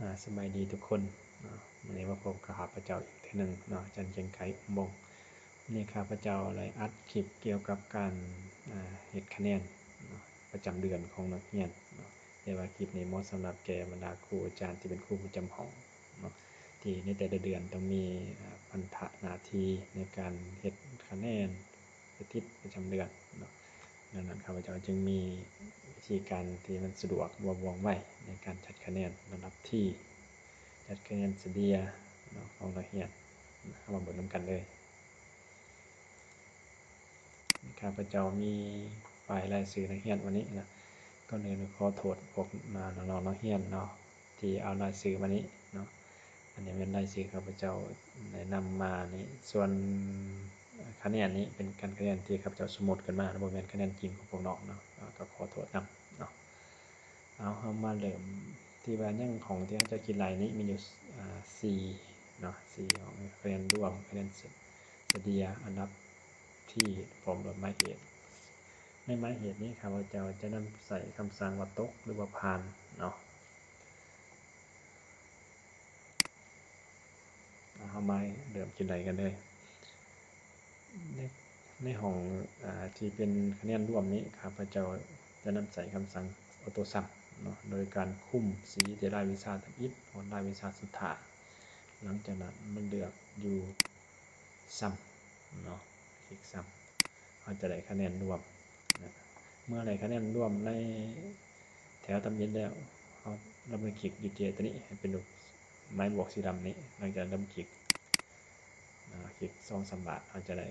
ອາ ສະບາຍດີທຸກຄົນເນາະ, ມື້ນີ້ມາພົບກັບຂ້າພະເຈົ້າອີກເທື່ອໜຶ່ງເນາະ, ອາຈານ ຄຽງໄຄ ອຸ້ມວົງ. ມື້ນີ້ຂ້າພະເຈົ້າໄດ້ອັດຄລິບກ່ຽວກັບການ ອາ ເຮັດຄະແນນເນາະ ປະຈຳເດືອນຂອງນັກຮຽນເນາະ. ແຕ່ວ່າຄລິບນີ້ເໝາະສຳລັບແກ່ບັນດາຄູອາຈານທີ່ເປັນຄູປະຈຳຫ້ອງເນາະ, ທີ່ໃນແຕ່ລະເດືອນຕ້ອງມີ ອາ ພັນທະໜ້າທີ່ໃນການເຮັດຄະແນນສະຖິດປະຈຳເດືອນເນາະ. ດັ່ງນັ້ນ ຂ້າພະເຈົ້າຈຶ່ງມີວິທີການທີ່ມັນສະດວກ ແລະ ວ່ອງໄວໃນການຈັດຄະແນນລະດັບທີ່ ຈັດຄະແນນສະເລ່ຍເນາະ ຂອງນັກຮຽນ. ເຮົາມາເບິ່ງນຳກັນເລີຍ. ຂ້າພະເຈົ້າມີໄຟລາຍຊື່ນັກຮຽນມື້ນີ້ນະ. ກ່ອນອື່ນຂໍໂທດພວກນ້ອງໆນັກຮຽນເນາະ ທີ່ເອົາລາຍຊື່ມານີ້ເນາະ. ອັນນີ້ແມ່ນລາຍຊື່ຂ້າພະເຈົ້າໄດ້ນຳມານີ້. ສ່ວນຄະແນນນີ້ເປັນການຄະແນນທີ່ຂ້າພະເຈົ້າສົມມຸດຂຶ້ນມາ, ບໍ່ແມ່ນຄະແນນຈິງຂອງພວກນ້ອງເນາະ. ກໍຂໍໂທດນຳເນາະ. ເອົາ ເຮົາມາເລີ່ມທີ່ວ່າຍັງຂອງທີ່ເຮົາຈະຄິດໄລ່ນີ້ມີຢູ່ ອາ ສີ່ເນາະ, ສີ່ຂອງຄະແນນລວມ, ຄະແນນສະເລ່ຍ, ອັນດັບທີ່ ພ້ອມດ້ວຍໝາຍເຫດ. ໃນໝາຍເຫດນີ້ ຂ້າພະເຈົ້າຈະນຳໃຊ້ຄຳສັ່ງວ່າຕົກ ຫຼືວ່າຜ່ານເນາະ. ເຮົາມາເລີ່ມຄິດໄລ່ກັນເລີຍ. ໃນ ໃນຫ້ອງ ອາ ທີ່ເປັນຄະແນນລວມນີ້ ຂ້າພະເຈົ້າຈະນຳໃຊ້ຄຳສັ່ງ AutoSum ເນາະ ໂດຍການຄຸມສີແຕ່ລາຍວິຊາທຳອິດຮອດລາຍວິຊາສຸດທ້າຍ. ຫຼັງຈາກນັ້ນມາເລືອກຢູ່ Sum ເນາະ, ຄລິກ Sum ເຮົາຈະໄດ້ຄະແນນລວມນະ. ເມື່ອໄດ້ຄະແນນລວມໃນແຖວທຳອິດແລ້ວ ເຮົາດັບເບິນຄລິກຢູ່ເຈຕົວນີ້ໃຫ້ເປັນລູກໄມ້ບວກສີດຳນີ້. ຫຼັງຈາກນັ້ນດັບເບິນຄລິກ ອາ ຄລິກສອງສາມບາດ ເຮົາຈະໄດ້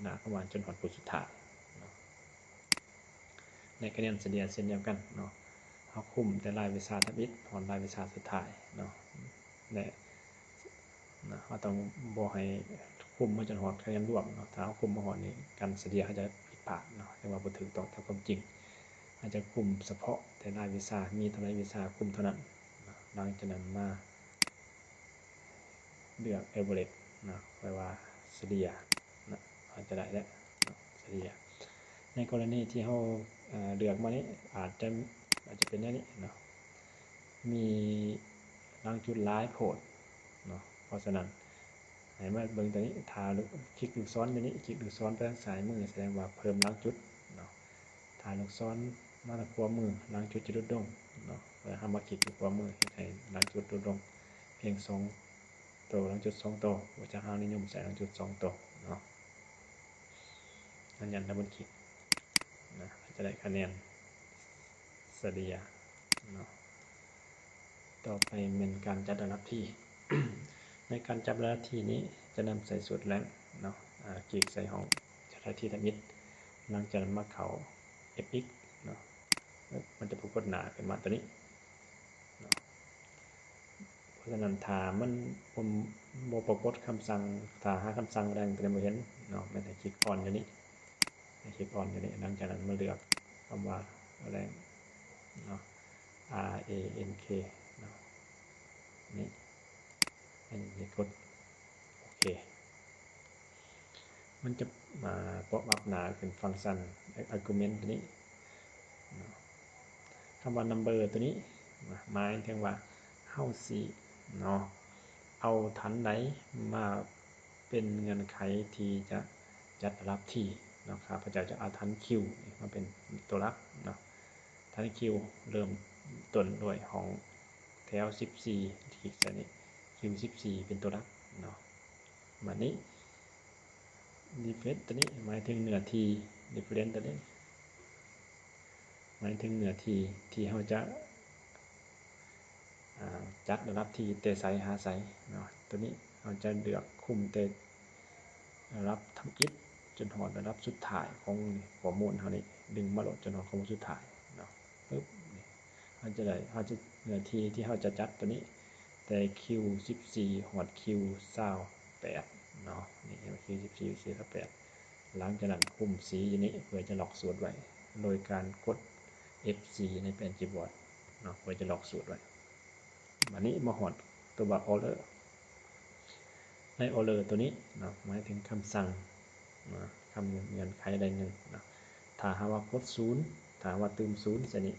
ໜ້າຄຳວ່າຈົນຮອດຜູ້ສຸດທ້າຍເນາະ. ໃນຄະແນນສະເລ່ຍເຊັ່ນດຽວກັນເນາະ, ເຮົາຄຸມແຕ່ລາຍວິຊາທຳອິດຮອດລາຍວິຊາສຸດທ້າຍເນາະ ແລະ ນະ ເຮົາຕ້ອງບໍ່ໃຫ້ຄຸມມາຈົນຮອດຄະແນນລວມເນາະ. ຖ້າເຮົາຄຸມມາຮອດນີ້ ການສະເລ່ຍເຮົາຈະຜິດພາດເນາະ, ຖືວ່າບໍ່ຖືກຕ້ອງຕາມຄວາມຈິງ. ເຮົາຈະຄຸມສະເພາະແຕ່ລາຍວິຊາ, ມີເທົ່າໃດວິຊາຄຸມເທົ່ານັ້ນເນາະ. ຫຼັງຈາກນັ້ນມາເລືອກ Average ເນາະ, ແປວ່າສະເລ່ຍເນາະ, ເຮົາຈະໄດ້ແລ້ວເນາະ ສະເລ່ຍ. ໃນກໍລະນີທີ່ເຮົາ ເອີ ເລືອກມານີ້ ອາດຈະ ອາດຈະເປັນແນວນີ້ເນາະ, ມີຫຼັງຈຸດຫຼາຍໂພດເນາະ. ເພາະສະນັ້ນ ໃຫ້ມາເບິ່ງຕົວນີ້, ຖ້າຄລິກລູກສອນຢູ່ນີ້, ຄລິກລູກສອນໄປທາງຊ້າຍມື ສະແດງວ່າເພີ່ມຫຼັງຈຸດເນາະ. ຖ້າລູກສອນມາທາງຂວາມື, ຫຼັງຈຸດຈະຫຼຸດລົງເນາະ. ເຮົາມາຄລິກຢູ່ຂວາມື ເຮັດໃຫ້ຫຼັງຈຸດຫຼຸດລົງພຽງສອງໂຕ, ຫຼັງຈຸດສອງໂຕ. ພວກເຈົ້າເຮົານິຍົມໃຊ້ຫຼັງຈຸດສອງໂຕເນາະ. ເຮົາຍັນດັບເບິນຄລິກນະ, ຈະໄດ້ຄະແນນສະເລ່ຍເນາະ. ຕໍ່ໄປແມ່ນການຈັດລະດັບທີ່. ໃນການຈັດລະດັບທີ່ນີ້ຈະນຳໃຊ້ສູດ Rank ເນາະ, ອາ ຄລິກໃສ່ຫ້ອງຈັດລະດັບທີ່ທຳອິດ, ຫຼັງຈາກນັ້ນມາເຂົ້າ F X ເນາະ, ມັນຈະປາກົດໜ້າຂຶ້ນມາຕົວນີ້ເນາະ. ເພາະສະນັ້ນ ຖ້າມັນບໍ່ ບໍ່ປາກົດຄຳສັ່ງ, ຖ້າຫາຄຳສັ່ງ Rank ຕົວນີ້ບໍ່ເຫັນເນາະ, ແມ່ນໃຫ້ຄລິກ On ຢູ່ນີ້, ໃຫ້ຄລິກ On ຢູ່ນີ້. ຫຼັງຈາກນັ້ນມາເລືອກຄຳວ່າ Rank ເນາະ, R A N K ເນາະ, ນີ້ ໃຫ້ກົດໂອເຄ. ມັນຈະ ອາ pop up ໜ້າຂຶ້ນ function argument ຕົວນີ້ເນາະ. ຄຳວ່າ number ຕົວນີ້ນະ ໝາຍເຖິງວ່າເຮົາຊິເນາະ ເອົາຖັນໃດມາເປັນເງື່ອນໄຂທີ່ຈະຈັດລະດັບທີ່ເນາະ. ຂ້າພະເຈົ້າຈະເອົາຖັນ Q ນີ້ມາເປັນຕົວຫຼັກເນາະ. ຖັນ Q ເລີ່ມຕົ້ນດ້ວຍຫ້ອງແຖວສິບສີ່, ຄລິກໃສ່ນີ້ Q ສິບສີ່ເປັນຕົວຫຼັກເນາະ. ບາດນີ້ reference ຕົວນີ້ໝາຍເຖິງເນື້ອທີ່, reference ຕົວນີ້ໝາຍເຖິງເນື້ອທີ່ທີ່ເຮົາຈະ ອາ ຈັດລະດັບທີ່ແຕ່ໃສຫາໃສເນາະ. ຕົວນີ້ເຮົາຈະເລືອກຄຸມແຕ່ລະດັບທຳອິດຈົນຮອດລະດັບສຸດທ້າຍຂອງຂໍ້ມູນເຮົານີ້, ດຶງມາໂລດຈົນຮອດຂໍ້ມູນສຸດທ້າຍເນາະ. ປຶບ ນີ້ ເຮົາຈະໄດ້ ເຮົາຈະ ເນື້ອທີ່ທີ່ເຮົາຈະຈັດຕົວນີ້ ແຕ່ Q ສິບສີ່ ຮອດ Q ຊາວແປດເນາະ. ນີ້ Q ສິບສີ່ Q ຊາວແປດ. ຫຼັງຈາກນັ້ນຄຸມສີຢູ່ນີ້ເພື່ອຈະລັອກສູດໄວ້ ໂດຍການກົດ F ສີ່ ໃນແປ້ນຄີບອດເນາະ ເພື່ອຈະລັອກສູດໄວ້. ບາດນີ້ມາຮອດຕົວວ່າ order. ໃນ order ຕົວນີ້ເນາະ ໝາຍເຖິງຄຳສັ່ງເນາະ, ຄຳເງື່ອນໄຂໃດໜຶ່ງເນາະ. ຖ້າຫາກວ່າກົດສູນ, ຖ້າຫາກວ່າຕື່ມສູນໃສ່ນີ້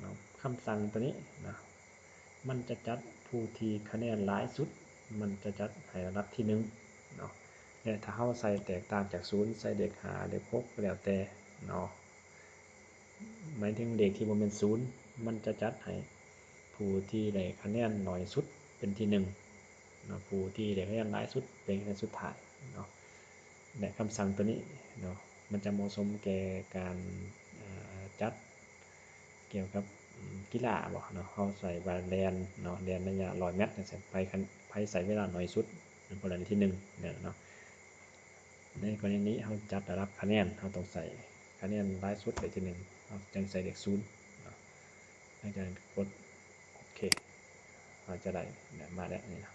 ເນາະ, ຄຳສັ່ງໂຕນີ້ນະ ມັນຈະຈັດຜູ້ທີ່ຄະແນນຫຼາຍສຸດ ມັນຈະຈັດໃຫ້ລະດັບທີໜຶ່ງເນາະ ແລະ ຖ້າເຮົາໃສ່ແຕກຕ່າງຈາກສູນ ໃສ່ເລກຫ້າ ເລກຫົກ ກໍແລ້ວແຕ່ເນາະ ໝາຍເຖິງເລກທີ່ບໍ່ແມ່ນສູນ ມັນຈະຈັດໃຫ້ຜູ້ທີ່ໄດ້ຄະແນນໜ້ອຍສຸດເປັນທີໜຶ່ງເນາະ ຜູ້ທີ່ໄດ້ຄະແນນຫຼາຍສຸດເປັນຄະແນນສຸດທ້າຍເນາະ. ແລະ ຄຳສັ່ງໂຕນີ້ເນາະ ມັນຈະເໝາະສົມແກ່ການ ເອີ ຈັດກ່ຽວກັບ ອືມ ກິລາບໍເນາະ ເຮົາໃສ່ວ່າແລ່ນເນາະ ແລ່ນໄລຍະຮ້ອຍແມັດຈັ່ງຊີ້ ໃຜ ໃຜໃຊ້ເວລາໜ້ອຍສຸດ ຜູ້ນັ້ນໄດ້ທີໜຶ່ງເນາະ. ໃນກໍລະນີນີ້ເຮົາຈັດລະດັບຄະແນນ ເຮົາຕ້ອງໃສ່ຄະແນນຫຼາຍສຸດໄດ້ທີໜຶ່ງ ເຮົາຈຶ່ງໃສ່ເລກສູນເນາະ. ຫຼັງຈາກນັ້ນກົດໂອເຄ ເຮົາຈະໄດ້ມາແລ້ວນີ້ນະ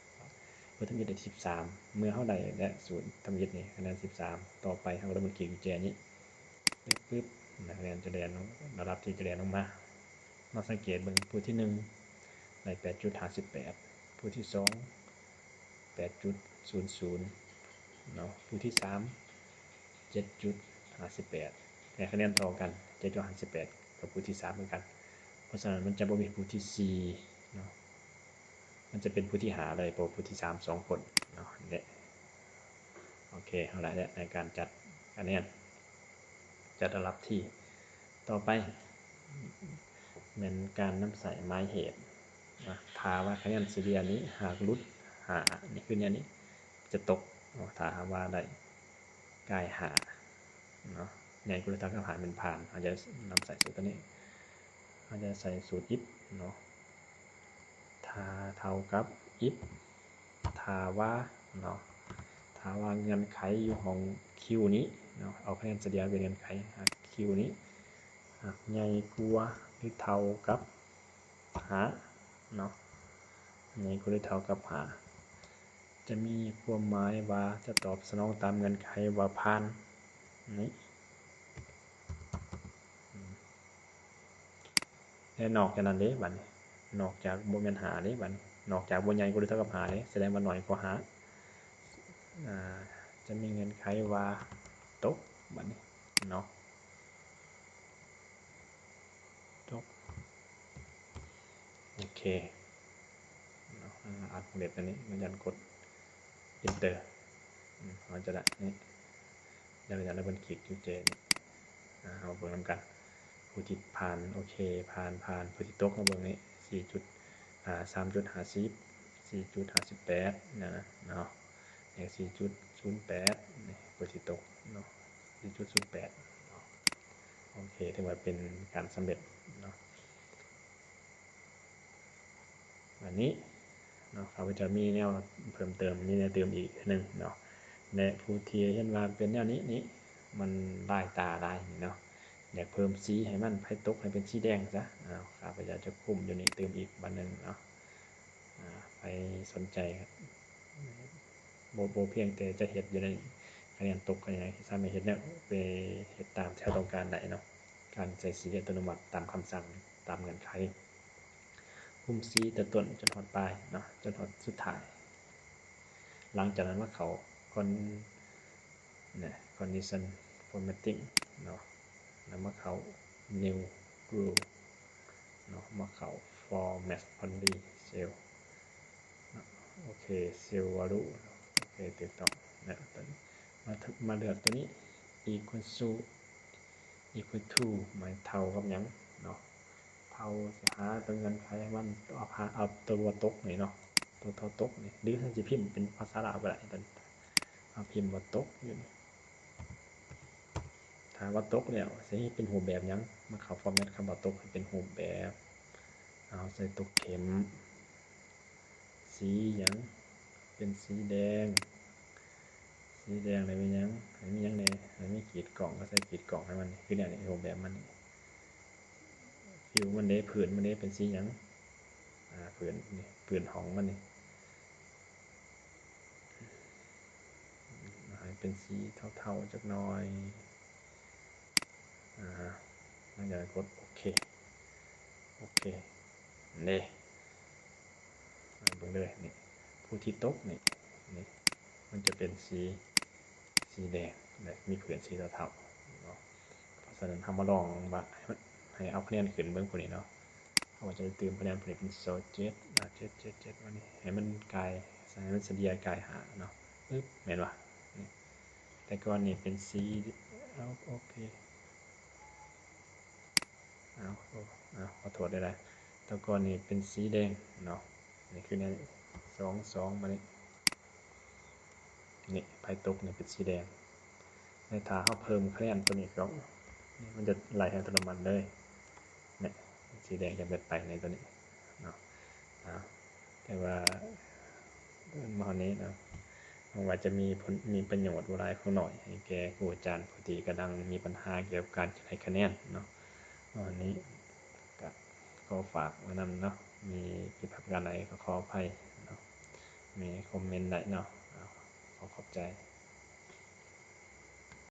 ຜົນທຳອິດໄດ້ສິບສາມ ເມື່ອເຮົາໄດ້ແລ້ວສູນທຳອິດນີ້ຄະແນນສິບສາມ ຕໍ່ໄປເຮົາກໍດັບເບິນຄລິກຢູ່ແຈນີ້ ປຶບໆ ຄະແນນຈະແລ່ນ ລະດັບທີ່ຈະແລ່ນລົງມາ ມາສັງເກດເບິ່ງ ຜູ້ທີໜຶ່ງໄດ້ແປດຈຸດຫ້າສິບແປດ ຜູ້ທີສອງ ແປດຈຸດສູນສູນເນາະ ຜູ້ທີສາມ ເຈັດຈຸດຫ້າສິບແປດ ໄດ້ຄະແນນເທົ່າກັນ ເຈັດຈຸດຫ້າສິບແປດ ກັບຜູ້ທີສາມຄືກັນ. ເພາະສະນັ້ນມັນຈະບໍ່ມີຜູ້ທີສີ່ເນາະ ມັນຈະເປັນຜູ້ທີຫ້າເລີຍ ເພາະຜູ້ທີສາມສອງຄົນເນາະ. ໂອເຄ ເຮົາໄດ້ແລ້ວໃນການຈັດຄະແນນ ຈັດລະດັບທີ່ ຕໍ່ໄປແມ່ນການນຳໃຊ້ໝາຍເຫດນະ ຖ້າວ່າຄະແນນສະເລ່ຍນີ້ຫາກຫຼຸດຫ້າ ນີ້ຄືແນວນີ້ຈະຕົກເນາະ ຖ້າຫາກວ່າໄດ້ກາຍຫ້າເນາະ ໃຫຍ່ກວ່າຫຼືເທົ່າກັບຫ້າແມ່ນຜ່ານ ເຮົາຈະນຳໃຊ້ສູດໂຕນີ້ ເຮົາຈະໃຊ້ສູດ if ເນາະ ຖ້າເທົ່າກັບ if ຖ້າວ່າເນາະ ຖ້າວ່າເງື່ອນໄຂຢູ່ຫ້ອງ Q ນີ້ເນາະ ເອົາຄະແນນສະເລ່ຍເປັນເງື່ອນໄຂ Q ນີ້ຫາກໃຫຍ່ກວ່າຫຼືເທົ່າກັບຫ້າເນາະ ໃຫຍ່ກວ່າຫຼືເທົ່າກັບຫ້າ ຈະມີຄວາມໝາຍວ່າຈະຕອບສະໜອງຕາມເງື່ອນໄຂວ່າຜ່ານນີ້. ແລະ ນອກຈາກນັ້ນເດ້ ບັດນີ້ ນອກຈາກ ບໍ່ແມ່ນຫ້າເດ້ ບັດນີ້ ນອກຈາກບໍ່ໃຫຍ່ກວ່າຫຼືເທົ່າກັບຫ້າເດ້ ສະແດງວ່າໜ້ອຍກວ່າຫ້າ ອາ ຈະມີເງື່ອນໄຂວ່າຕົກ ບັດນີ້ເນາະ ຕົກ ໂອເຄເນາະ ອາ ອັດວົງເລັບອັນນີ້ ມັນຈະກົດ Enter ອືມ ເຮົາຈະໄດ້ນີ້ ແລ້ວກໍຢ່າໄດ້ເບິ່ງຄລິກຢູ່ແຈນີ້ ອາ ເຮົາເບິ່ງນຳກັນ ຜູ້ທີ່ຜ່ານ ໂອເຄ ຜ່ານ ຜ່ານ ຜູ້ທີ່ຕົກ ເຮົາເບິ່ງນີ້ ສີ່ຈຸດ ອາ ສາມຈຸດຫ້າສິບ ສີ່ຈຸດຫ້າສິບແປດ ນະເນາະ ແລະ ສີ່ຈຸດສູນແປດ ນີ້ ຜູ້ທີ່ຕົກເນາະ ສີ່ຈຸດສູນແປດ ເນາະ ໂອເຄ ຖືວ່າເປັນການສຳເລັດເນາະ. ອັນນີ້ເນາະ ຂ້າພະເຈົ້າມີແນວເພີ່ມເຕີມ ມີແນວຕື່ມອີກໜຶ່ງເນາະ ແລະ ຜູ້ທີ່ເຫັນວ່າເປັນແນວນີ້ນີ້ ມັນລາຍຕາຫຼາຍນີ້ເນາະ ຢາກເພີ່ມສີໃຫ້ມັນ ໃຫ້ຕົກໃຫ້ເປັນສີແດງຊະ ອ້າວ ຂ້າພະເຈົ້າຈະຄຸມຢູ່ນີ້ຕື່ມອີກບາດໜຶ່ງເນາະ ອາ ໃຜສົນໃຈ ບໍ່ ບໍ່ພຽງແຕ່ຈະເຮັດຢູ່ໃນຄະແນນຕົກຄະແນນຫຍັງ ສາມາດເຮັດແນວ ໄປເຮັດຕາມທີ່ເຮົາຕ້ອງການໄດ້ເນາະ ການໃສ່ສີອັດຕະໂນມັດຕາມຄຳສັ່ງ ຕາມເງື່ອນໄຂ ຄຸມສີແຕ່ຕົ້ນຈົນຮອດປາຍເນາະ ຈົນຮອດສຸດທ້າຍ. ຫຼັງຈາກນັ້ນມາເຂົ້າ Con ນະ Condition Formatting ເນາະ ແລ້ວມາເຂົ້າ New Rule ເນາະ ມາເຂົ້າ Format Only Cell ເນາະ ໂອເຄ Cell Value ໂອເຄ ຖືກຕ້ອງ ແລ້ວຕົວນີ້ ມາ ມາເລືອກຕົວນີ້ Equal to Equal to ໝາຍເທົ່າກັບຫຍັງເນາະ ເທົ່າ ຊິຫາຕົວເງື່ອນໄຂໃຫ້ມັນ ເອົາ ເອົາຕົວຕົກນີ້ເນາະ ຕົວເທົ່າຕົກນີ້ ຫຼືເຮົາຊິພິມເປັນພາສາລາວກໍໄດ້ ເຮົາພິມວ່າຕົກຢູ່ນີ້ ຖ້າວ່າຕົກແລ້ວ ຊິເຮັດເປັນຮູບແບບຫຍັງ ມາເຂົ້າ Format ຄຳວ່າຕົກໃຫ້ເປັນຮູບແບບ ເຮົາໃສ່ຕົກເຂັມ ສີຫຍັງ ເປັນສີແດງ ສີແດງແລ້ວມີຫຍັງ ໃຫ້ມີຫຍັງແດ່ ໃຫ້ມີຂີດກ້ອງ ກໍໃສ່ຂີດກ້ອງໃຫ້ມັນ ຄືແນວນີ້ ຮູບແບບມັນນີ້ ຟິວມັນເດ້ ພື້ນມັນເດ້ ເປັນສີຫຍັງ ອາ ພື້ນນີ້ ພື້ນຫ້ອງມັນນີ້ ໃຫ້ເປັນສີເທົາໆຈັກໜ້ອຍ ອາ ຫຼັງຈາກນັ້ນກົດໂອເຄ ໂອເຄ ເດ້ ເບິ່ງເດີ ນີ້ ຜູ້ທີ່ຕົກນີ້ ນີ້ ມັນຈະເປັນສີ ສີແດງ ແລະ ມີພື້ນສີເທົາໆເນາະ ເພາະສະນັ້ນ ເຮົາມາລອງວ່າ ໃຫ້ເອົາຄະແນນຂຶ້ນເບິ່ງຜູ້ນີ້ເນາະ ເຮົາຈະໄດ້ຕື່ມຄະແນນຜູ້ນີ້ເປັນຊາວເຈັດ ອາ ເຈັດ ເຈັດ ເຈັດ ອັນນີ້ໃຫ້ມັນກາຍ ໃຫ້ມັນສະເລ່ຍກາຍຫ້າເນາະ ປຶບ ແມ່ນບໍ່? ນີ້ ແຕ່ກ່ອນນີ້ເປັນສີ ເອົາ ໂອເຄ ເອົາ ເອົາ ຂໍໂທດຫຼາຍໆ ແຕ່ກ່ອນນີ້ເປັນສີແດງເນາະ ນີ້ຄືແນວນີ້ ສອງ ສອງ ບາດນີ້ ນີ້ ໄພຕົກນີ້ເປັນສີແດງ ແລະ ຖ້າເຮົາເພີ່ມຄະແນນຕົວນີ້ເຂົ້າ ມັນຈະໄລ່ໃຫ້ອັດຕະໂນມັດເລີຍ ນີ້ ສີແດງຈະເບິດໄປໃນຕົວນີ້ເນາະ ອາ ແຕ່ວ່າມາຮອດນີ້ເນາະ ຫວັງວ່າຈະມີຜົນ ມີປະໂຫຍດບໍ່ຫຼາຍກໍໜ້ອຍ ໃຫ້ແກ່ຄູອາຈານຜູ້ທີ່ກຳລັງມີບັນຫາກ່ຽວກັບການຈະໄດ້ຄະແນນເນາະ ມາຮອດນີ້ກະຂໍຝາກໄວ້ນຳເນາະ ມີຜິດພາດປະການໃດກໍຂໍອະໄພເນາະ ມີຄອມເມັນໄດ້ເນາະ ອາ ຂໍຂອບໃຈ.